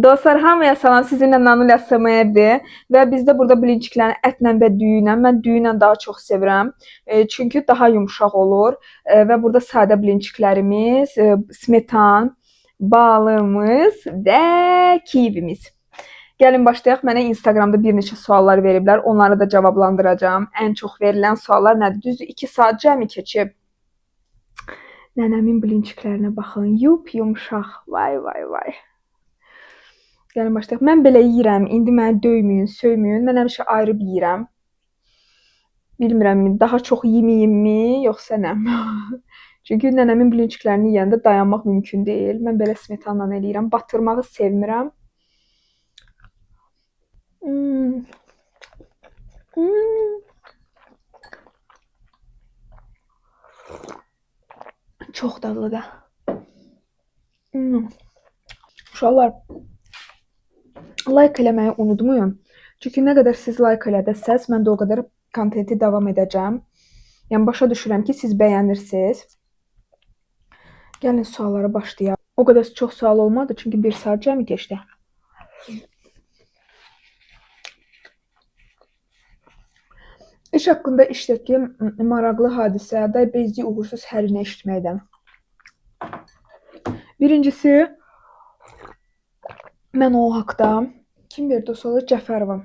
Dostlar, hamıya salam. Sizinlə Nanulə SMR-dir və bizdə burada blinçikləri ətlə və düyü ilə. Mən düyü ilə daha çox sevirəm. Çünki daha yumşaq olur. Və burada sadə blinçiklərimiz, smetan, balımız və kivimiz. Gəlin başlayaq. Mənə Instagramda bir neçə suallar veriblər. Onları da cavablandıracağam. Ən çox verilən suallar nədir? Düzdür, 2 saat cəmi keçib. Nənəmin blinçiklərinə baxın. Yup yumşaq. Vay vay vay. Gəlin başlayaq. Mən belə yeyirəm. İndi məni döyməyin, söyməyin. Mən həmişə ayırıb yeyirəm. Bilmirəm, daha çox yeməyimmi, yoxsa nə? Çünki nənəmin blinçiklərini yeyəndə dayanmaq mümkün deyil. Mən belə smetanla eləyirəm. Batırmağı sevmirəm. Hmm. Hmm. Çox dadlıdır. Hmm. Uşaqlar, like eləməyi unutmayın. Çünki nə qədər siz like elədəsəz, mən də o qədər kontenti davam edəcəm. Yəni başa düşürəm ki, siz bəyənirsiniz. Gəlin suallara başlayaq. O qədər çox sual olmadı, çünki 1 saat cəmi keçdi. İş haqqında işdəki maraqlı hadisə, day bezdi uğursuz hər nə eşitməkdən. Birincisi, mən o haqda kim verdi o sualı? Cəfərova.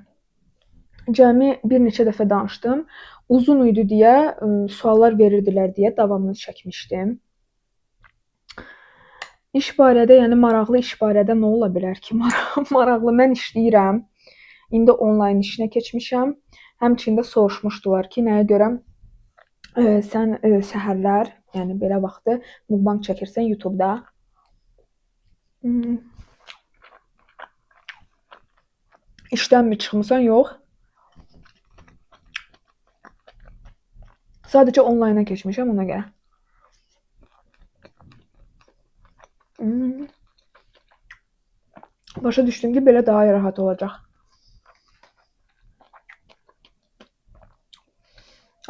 Cəmi bir neçə dəfə danışdım. Uzun idi deyə, suallar verirdilər deyə davamını çəkmişdim. İş barədə, yəni maraqlı iş barədə nə ola bilər ki? Maraqlı mən işləyirəm. İndi onlayn işinə keçmişəm. Həmçinin də soruşmuşdular ki, nəyə görə sən səhərlər, yəni belə vaxtı mukbang çəkirsən YouTube-da. Hmm. İşdənmi çıxmısan? Yox. Sadəcə onlayna keçmişəm ona görə. Hmm. Başa düşdüm ki, belə daha rahat olacaq.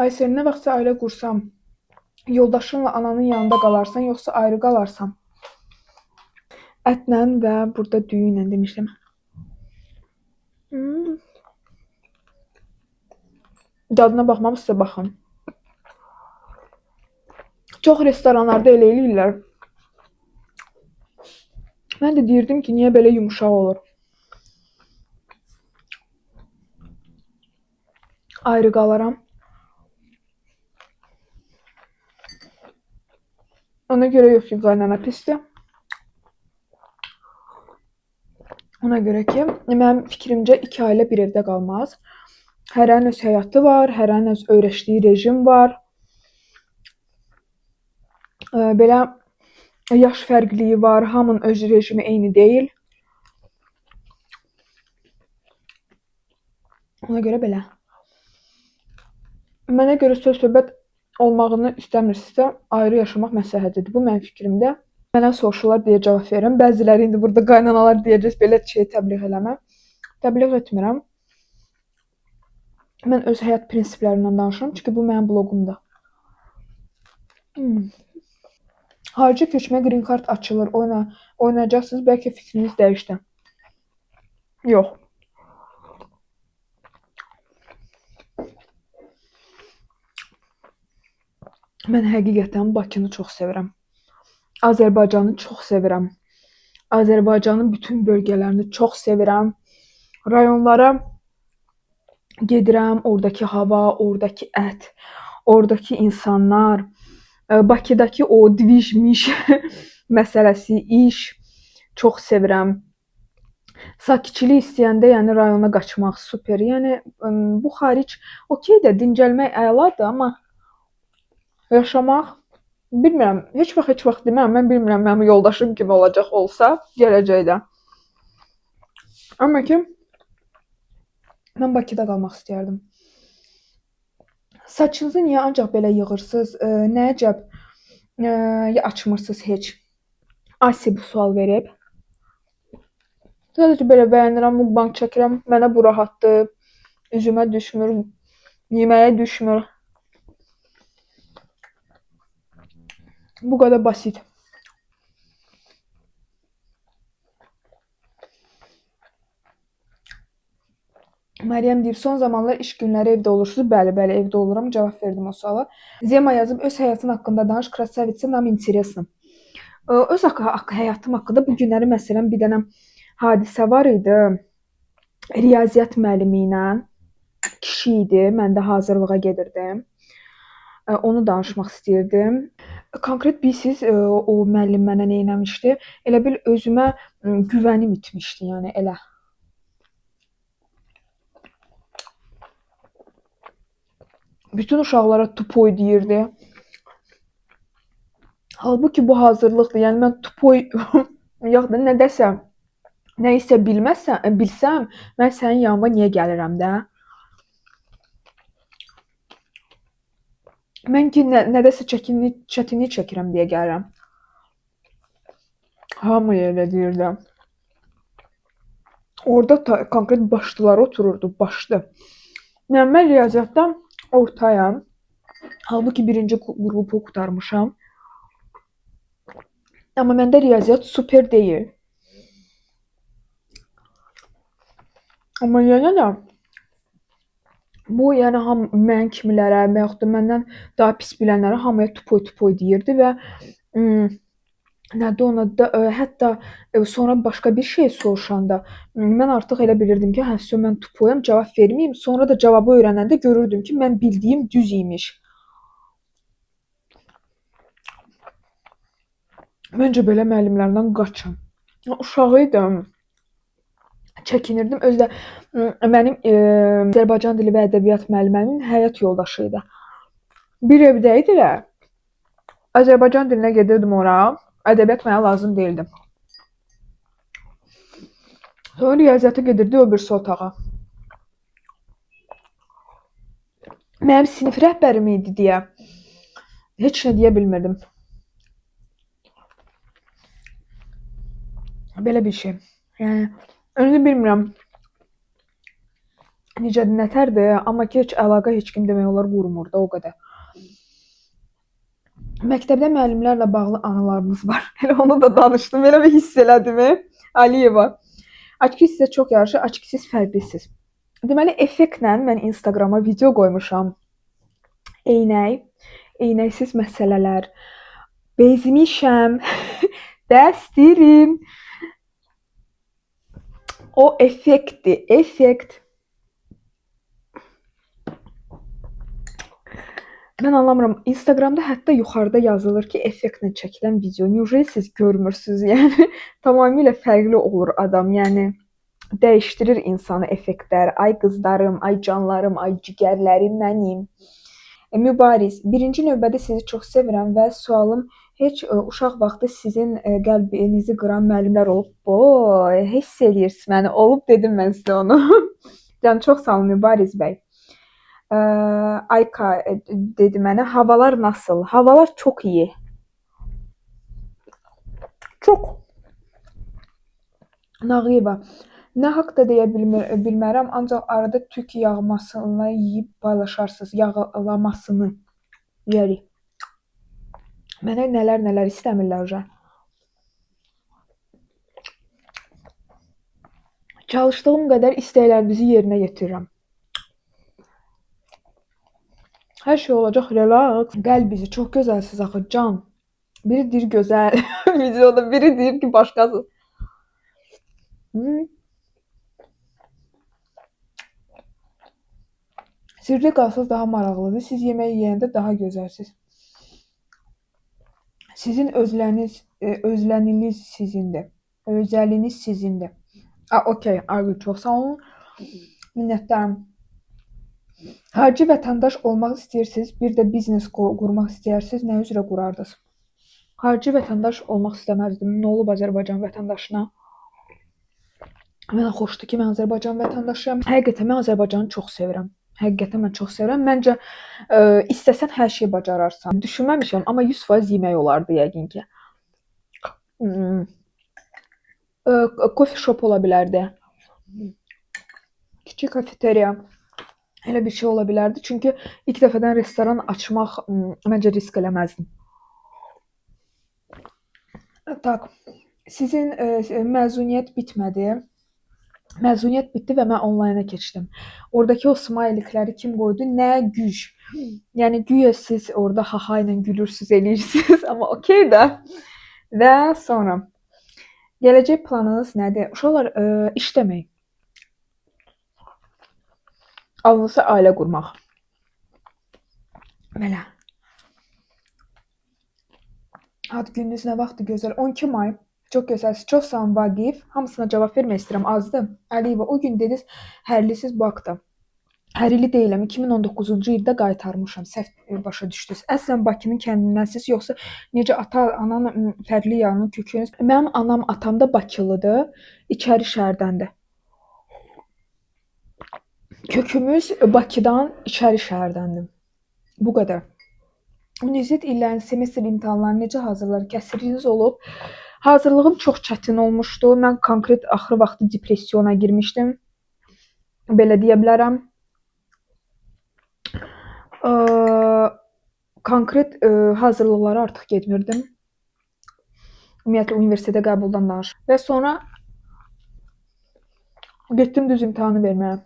Aysel, nə vaxtsa ailə qursam, yoldaşınla ananın yanında qalarsan, yoxsa ayrı qalarsan? Ətlə və burada düyü ilə demişdim. Hmm. Dadına baxmamısınızsa baxın. Çox restoranlarda elə eləyirlər. Mən də deyirdim ki, niyə belə yumşaq olur? Ayrı qalaram. Ona görə yox ki, qaynana pisdir. Ona görə ki, mənim fikrimcə iki ailə bir evdə qalmaz. Hərənin öz həyatı var, hərənin öz öyrəşdiyi rejim var. Belə yaş fərqliyi var, hamının öz rejimi eyni deyil. Ona görə belə. Mənə görə söz-söhbət olmağını istəmirsinizsə, ayrı yaşamaq məsləhətidir. Bu mənim fikrimdir. Mənə soruşurlar deyə cavab verirəm. Bəziləri indi burada qaynanalar deyəcək, belə şey təbliğ eləmə. Təbliğ etmirəm. Mən öz həyat prinsiplərimdən danışıram, çünki bu mənim bloqumdur. Hmm. Xarici köçmə green card açılır, oynayacaqsınız, bəlkə fikriniz dəyişdi. Yox. Mən həqiqətən Bakını çox sevirəm. Azərbaycanı çox sevirəm. Azərbaycanın bütün bölgələrini çox sevirəm. Rayonlara gedirəm, oradakı hava, oradakı ət, oradakı insanlar, Bakıdakı o dvijmiş məsələsi, iş çox sevirəm. Sakitçilik istəyəndə, yəni rayona qaçmaq super. Yəni bu xaric okey də dincəlmək əladır, amma yaşamaq bilmirəm, heç vaxt heç vaxt deməm. Mən bilmirəm mənim yoldaşım kimi olacaq olsa gələcəkdə. Amma ki mən Bakıda qalmaq istəyərdim. Saçınızı niyə ancaq belə yığırsınız? Nə əcəb açmırsınız heç? Asi bu sual verib. Sadəcə belə bəyənirəm, mukbang çəkirəm. Mənə bu rahatdır. Üzümə düşmür, yeməyə düşmür. Bu qədər basit. Məryəm deyib, son zamanlar iş günləri evdə olursunuz. Bəli, bəli, evdə oluram. Cavab verdim o suala. Zema yazıb, öz həyatın haqqında danış, красавица, нам интересно. Öz həyatım haqqında bu günləri məsələn bir dənə hadisə var idi. Riyaziyyat müəllimi ilə kişi idi. Mən də hazırlığa gedirdim. Onu danışmaq istəyirdim. Konkret bilirsiz, o müəllim mənə nə eləmişdi? Elə bil özümə güvənim itmişdi, yəni elə. Bütün uşaqlara tupoy deyirdi. Halbuki bu hazırlıqdır. Yəni mən tupoy yox da nə desəm, nə isə bilməsəm, bilsəm, mən sənin yanına niyə gəlirəm də? Mən ki nədəsə çətinlik çəkirəm deyə gəlirəm. Hamıya elə deyirdi. Orada konkret başlılar otururdu, başlı. Yəni mən riyaziyyatdan ortayam. Halbuki birinci qrupu qurtarmışam. Amma məndə riyaziyyat super deyil. Amma yenə də bu yəni mən kimilərə və yaxud da məndən daha pis bilənlərə hamıya tupoy tupoy deyirdi və nədir onun adı, hətta sonra başqa bir şey soruşanda mən artıq elə bilirdim ki, hə, mən tupoyam, cavab verməyim. Sonra da cavabı öyrənəndə görürdüm ki, mən bildiyim düz imiş. Məncə belə müəllimlərdən qaçın. Uşaq idim. Çəkinirdim. Özü də mənim Azərbaycan dili və ədəbiyyat müəlliməmin həyat yoldaşı idi. Bir evdə idilər. Azərbaycan dilinə gedirdim ora. Ədəbiyyat mənə lazım deyildi. Sonra riyaziyyata gedirdi o birisi otağa. Mənim sinif rəhbərim idi deyə heç nə deyə bilmirdim. Belə bir şey. Yəni özü bilmirəm necədir, nətərdir, amma ki heç əlaqə heç kim demək olar qurmur da o qədər. Məktəbdə müəllimlərlə bağlı anılarınız var. Elə onu da danışdım. Elə bir hiss elədim. Aliyeva. Açki sizə çox yaraşır, açki siz fərqlisiniz. Deməli, effektlə mən Instagrama video qoymuşam. Eynək, eynəksiz məsələlər. Bezmişəm. Dəstirin. O effektdir, effekt. Mən anlamıram. Instagramda hətta yuxarıda yazılır ki, effektlə çəkilən video. Neujeli siz görmürsünüz? Yəni tamamilə fərqli olur adam. Yəni dəyişdirir insanı effektlər. Ay qızlarım, ay canlarım, ay cigərlərim mənim. Mübariz, birinci növbədə sizi çox sevirəm və sualım heç uşaq vaxtı sizin qəlbinizi qıran müəllimlər olub? Boy, hiss eləyirsiniz məni. Olub dedim mən sizə onu. Can, çox sağ olun Mübariz bəy. Ayka dedi mənə, havalar nasıl? Havalar çox iyi. Çox. Nağıyeva, nə haqda deyə bilmərəm, ancaq arada tük yağmasını yeyib paylaşarsınız. Yağlamasını yeyərik. Mənə nələr-nələr istəmirlər uje. Çalışdığım qədər istəklərinizi yerinə yetirirəm. Hər şey olacaq, relax. Qəlb bizi çox gözəlsiz axı, can. Biri deyir gözəl videoda, biri deyir ki, başqası. Sirli qalsaz daha maraqlıdır. Siz yemək yeyəndə daha gözəlsiz. Sizin özləniniz sizindir. Özəliniz sizindir. Okey. Aygül, çox sağ olun. Minnətdaram. Xarici vətəndaş olmaq istəyirsiniz, bir də biznes qurmaq istəyirsiniz, nə üzrə qurardınız? Xarici vətəndaş olmaq istəməzdim. Nə olub Azərbaycan vətəndaşına? Mənə xoşdur ki, mən Azərbaycan vətəndaşıyam. Həqiqətən mən Azərbaycanı çox sevirəm. Həqiqətən mən çox sevirəm. Məncə istəsən hər şeyi bacararsan. Düşünməmişəm, amma 100% yemək olardı yəqin ki. Coffee shop ola bilərdi. Kiçik kafeteriya. Elə bir şey ola bilərdi. Çünki ilk dəfədən restoran açmaq məncə risk eləməzdim. Tak. Sizin məzuniyyət bitmədi. Məzuniyyət bitdi və mən onlayna keçdim. Oradakı o smaylikləri kim qoydu? Nə güc. Yəni güya siz orada ha-ha ilə gülürsüz, eləyirsiniz, amma okey də. Və sonra gələcək planınız nədir? Uşaqlar, işləmək. Alınsa ailə qurmaq. Belə. Ad gününüz nə vaxtdır gözəl? 12 may. Çox gözəlsiz. Çox sağ olun Vaqif. Hamısına cavab vermək istəyirəm. Azdır. Əliyeva, o gün dediniz hərlisiz bu haqda. Hərili deyiləm. 2019-cu ildə qaytarmışam. Səhv başa düşdünüz. Əslən Bakının kəndindənsiz, yoxsa necə ata, anan fərqli yanı kökünüz? Mənim anam, atam da Bakılıdır. İçəri şəhərdəndir. Kökümüz Bakıdan, içəri şəhərdəndir. Bu qədər. Universitet illərinin semestr imtahanlarını necə hazırlar? Kəsiriniz olub? Hazırlığım çox çətin olmuşdu. Mən konkret axırı vaxtı depressiyona girmişdim. Belə deyə bilərəm. Konkret hazırlıqlara artıq getmirdim. Ümumiyyətlə universitetə qəbuldan danış. Və sonra getdim düz imtahanı verməyə.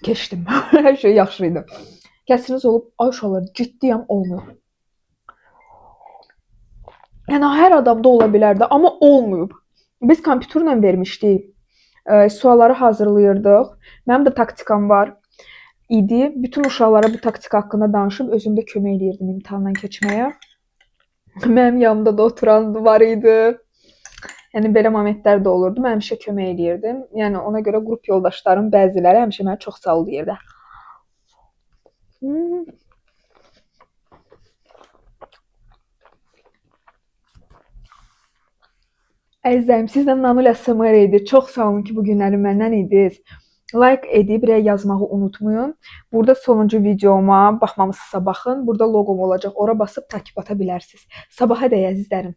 Keçdim. Hər şey yaxşı idi. Kəsiriniz olub? Ay uşaqlar, ciddiyəm, olmayıb. Yəni hər adamda ola bilərdi, amma olmayıb. Biz kompüterlə vermişdik. Sualları hazırlayırdıq. Mənim də taktikam var idi. Bütün uşaqlara bu taktika haqqında danışıb özüm də kömək eləyirdim imtahandan keçməyə. Mənim yanımda da oturan var idi. Yəni belə momentlər də olurdu. Mən həmişə kömək eləyirdim. Yəni ona görə qrup yoldaşlarım bəziləri həmişə mənə çox sağ ol deyirdi. Əzizlərim, sizlə Nanulə SMR idi. Çox sağ olun ki, bu günləri məndən idiniz. Like edib rəy yazmağı unutmayın. Burada sonuncu videoma baxmamısınızsa baxın. Burada loqom olacaq. Ora basıb takip ata bilərsiniz. Sabaha dək əzizlərim.